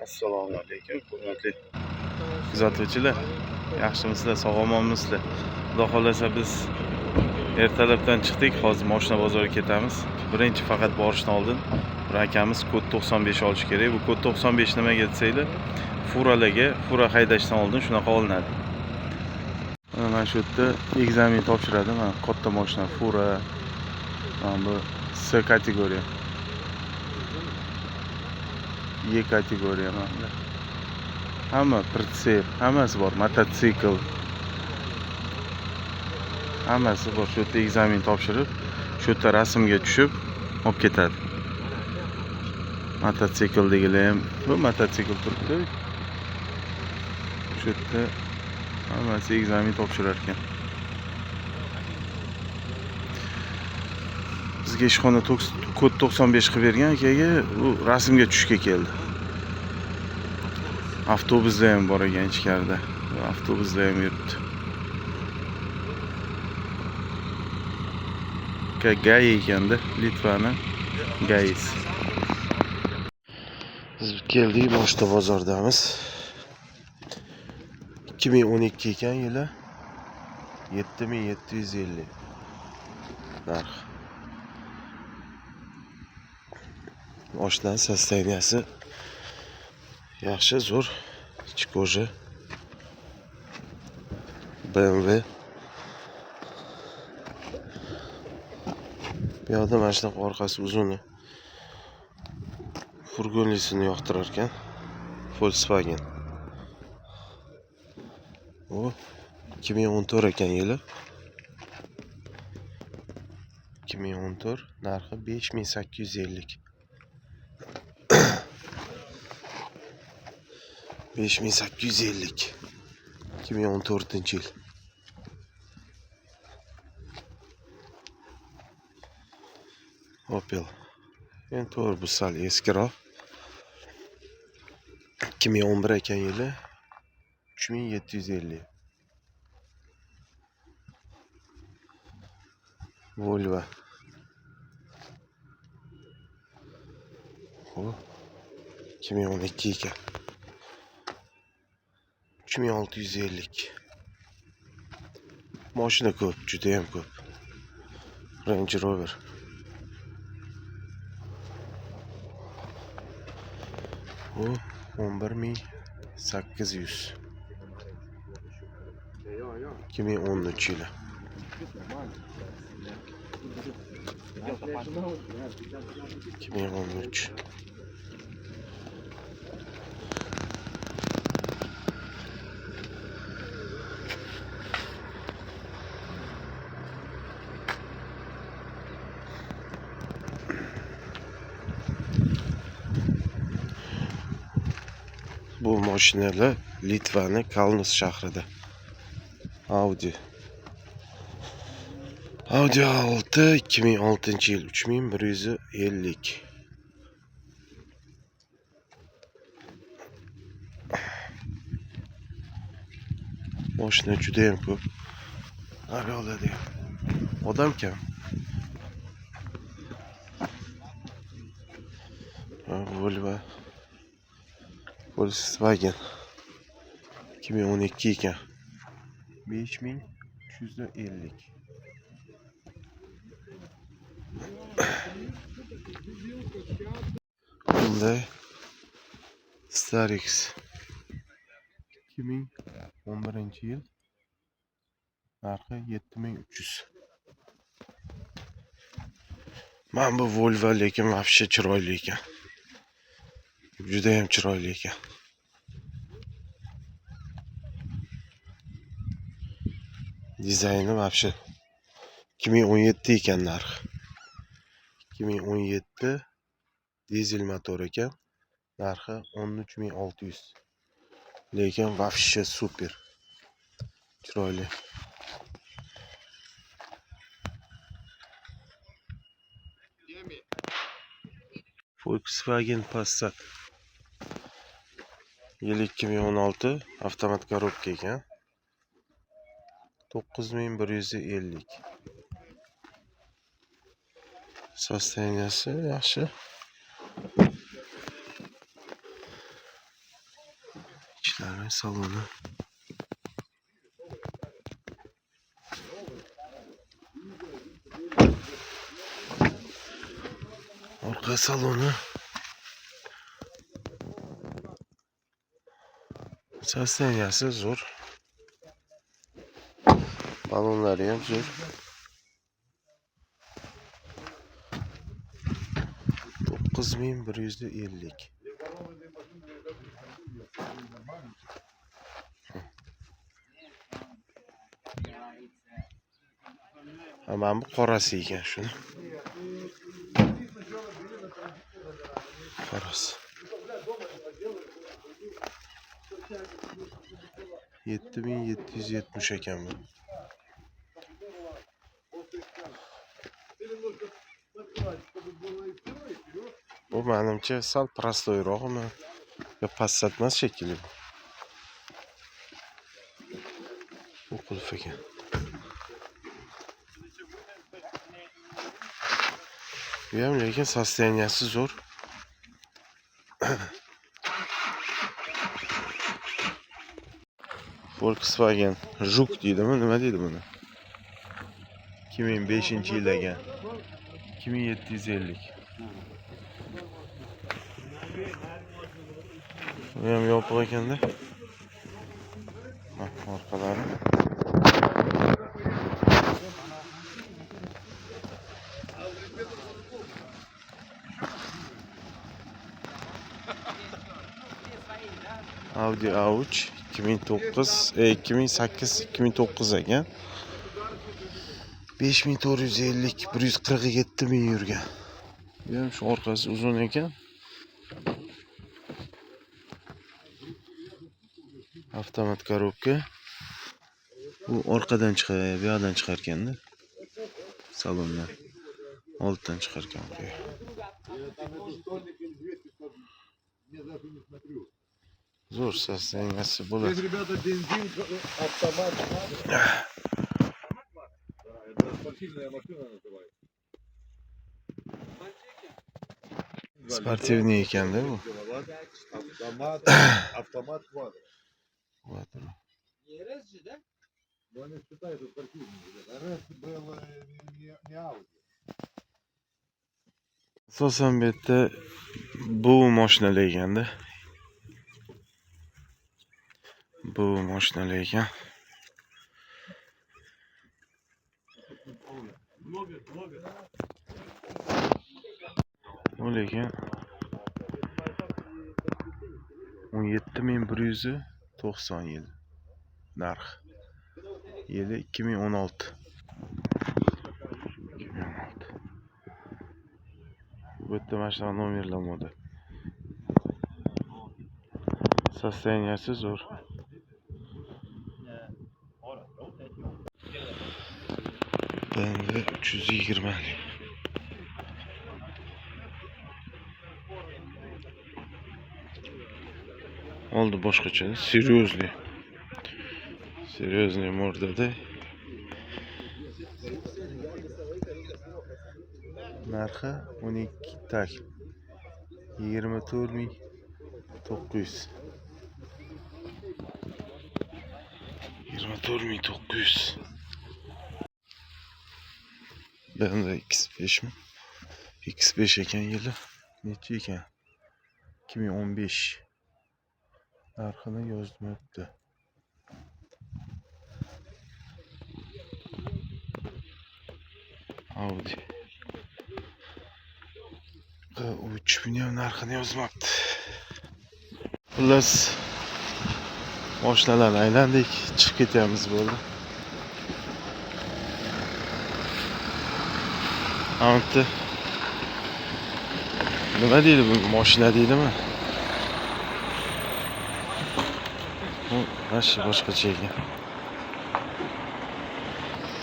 Assalomu alaykum, hurmatli kuzatuvchilar. Yaxshimisizlar, sog' omonmisizlar? Xudo xohlasa, biz ertalabdan chiqdik, hozir moshina bozoriga ketamiz. Birinchi faqat borishdan oldin bir akamiz kod 95 olish kerak. Bu kod 95 nimaga desanglar, furalarga, fura haydashdan oldin shunaqa olinadi. Mana shu yerda экзамен topshiradi. Mana katta moshina, fura. Mana bu C kategoriya. E kategoriya mana bular. Hamma прицеп, hammasi bor, mototsikl. Hammasi bor. Shu yerda экзамен topshirib, shu yerda rasmga tushib olib ketadi. Mototsikl degilar ham, bu mototsikl turibdi. Shu yerda hammasi экзамен topshirar ekan. Bizga ishxona kod 95 qilib bergan akaga, u rasmga tushishga keldi. Avtobuslar ham bor ekan ichkarida. Avtobuslar ham yuribdi. Gai ekanda, Litvani Gais. Biz keldik, Moshta bozordamiz. 2012 ekan yili. 7750 narx. Moshinani состояния si yaxshi, zo'r. Ichi кожа. BMW. Bu yoqda mana shunaqa orqasi uzun furgonlisini yoqtirar ekan. Volkswagen. U 2014 ekan yili. 2014, narxi 5850. 5850. 2014 yil. Opel. Endi to'g'ri, bu sal eskiroq. 2011 ekan yili. 3750. Volvo. Bu 2012 ekan. 3650. Mashina ko'p, judayam ko'p. Range Rover. Bu 11800. 2013 yili. 2013. Bu mashinalar Litvani Kaunas shahrida. Audi. Audi A6 2006 yil 3150. Mashina judayam ko'p. Naryoqlarda ham. Odam kam. Ha, Volvo. Volkswagen 2012 ekan. 5350. Hyundai Starex 2011 yil, narxi 7300. Mana bu Volvo lekin вообще chiroyli ekan. Judayam chiroyli ekan. Dizayni вообще. 2017 ekan narxi. 2017, dizel motor ekan. Narxi 13600. Lekin вообще супер. Chiroyli. Volkswagen Passat. Yil 2016, avtomat коробка ekan. 9150. Состояния si yaxshi. Ichlari, saloni. Orqa saloni. Состояния si zo'r. Balonlari ham zo'r. 9150. Ha, mana bu qorasi ekan shuni. Qorasi. 7770 ekan bu. Bu menimcha sal простой rog'imi? Yo Passat emas shekilli bu. Bu qulf ekan. Bu ham lekin состояния si zo'r. Volkswagen Juk deydimi? Nima deydi buni? 2005-yil ekan. 2750. Bu ham yopiq ekanda. Bak orqalari. Audi A3 2009, 2008 2009 ekan. 5450 147 ming yurgan. Bu ham shu orqasi uzun ekan. Avtomat коробка. Bu orqadan chiqar, bu yoqdan chiqar ekanda. Salondan. Olddan chiqar ekan buraya. Zo'r состояния si bo'ladi. Здесь, ребята, бензин, автомат. Да, это спортивная машина называется. Спортивный ekanda bu. Автомат, автомат квадро. Quadro. Но они считаются спортивными. Ребята. РС был не Audi. Asosan bu yerda bu mashinalar ekanda. Bu mashinalar ekan. Bu lekin 17190 yil narx. Yili 2016. 2016. Bu yerda mana shunaqa nomerlanmadi. Состояния si zo'r. BMW 320. Oldi boshqacha, серьезный. Серьезный mordada. Narxi 12 так. 24900. 24900. BMW X5 mi? X5 ekan yili. Necha ekan? 2015. Narxini yozmabdi. Audi Q3, buni ham narxini yozmabdi. Xullas, mashinalarni aylandik, chiqib ketyapmiz bo'ldi. Ana nima deydi bu mashina deydimi? Bu mana shu boshqacha ekan.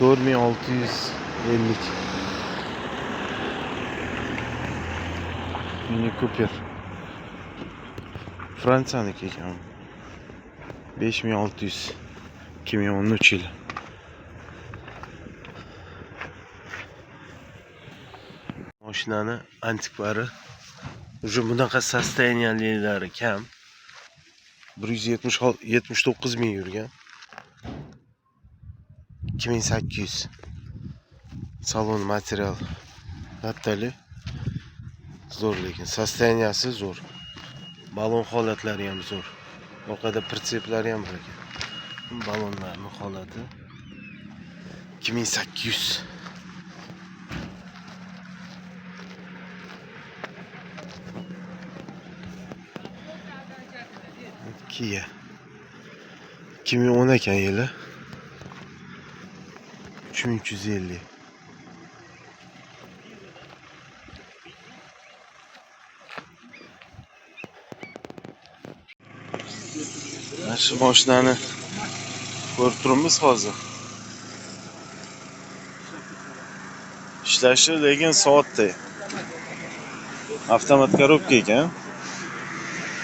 4650. Mini Cooper. Fransiyaniki ekan. 5600. 2013 yili. Mashinani antiklari уже bunaqa состояния lari kam. 179 ming yurgan. 2800. Salon material lattali. Zo'r lekin состояния si zo'r. Balon holatlari ham zo'r. Orqada прицеп lari ham bor ekan. Balonlarning holati 2800. Kia. 2010 ekan yili. 3350. Mana shu mashinani ko'rib turibmiz hozir. Ishlashi lekin soatda. Avtomat коробка ekan.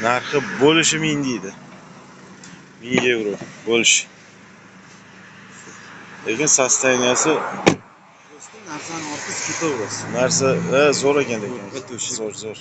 Narxi bo'lishi 1000 deydi. 1000 yevro bo'lish. Lekin состояния si Narsani orqasi ketaverasiz. Narsa zo'r ekan lekin. Zo'r, zo'r.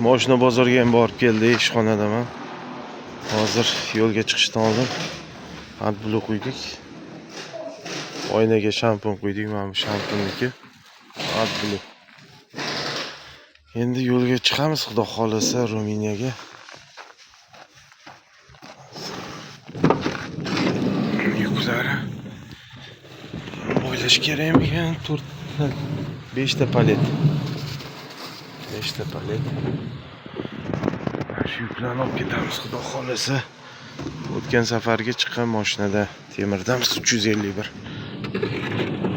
Moshina bozorga ham borib keldik, ishxonadaman. Hozir yo'lga chiqishdan oldin AdBlue quydik. Oynaga shampun quydik, mana bu shampunniki. AdBlue. Endi yo'lga chiqamiz, Xudo xolasa, Ruminiyaga. Yuklari bo'ylash kerakmikan? 4 5 ta palet. 5 ta palet. Mana shu yuklarni olib ketamiz, Xudo xolasa. O'tgan safargi chiqqan mashinada temirdan 351.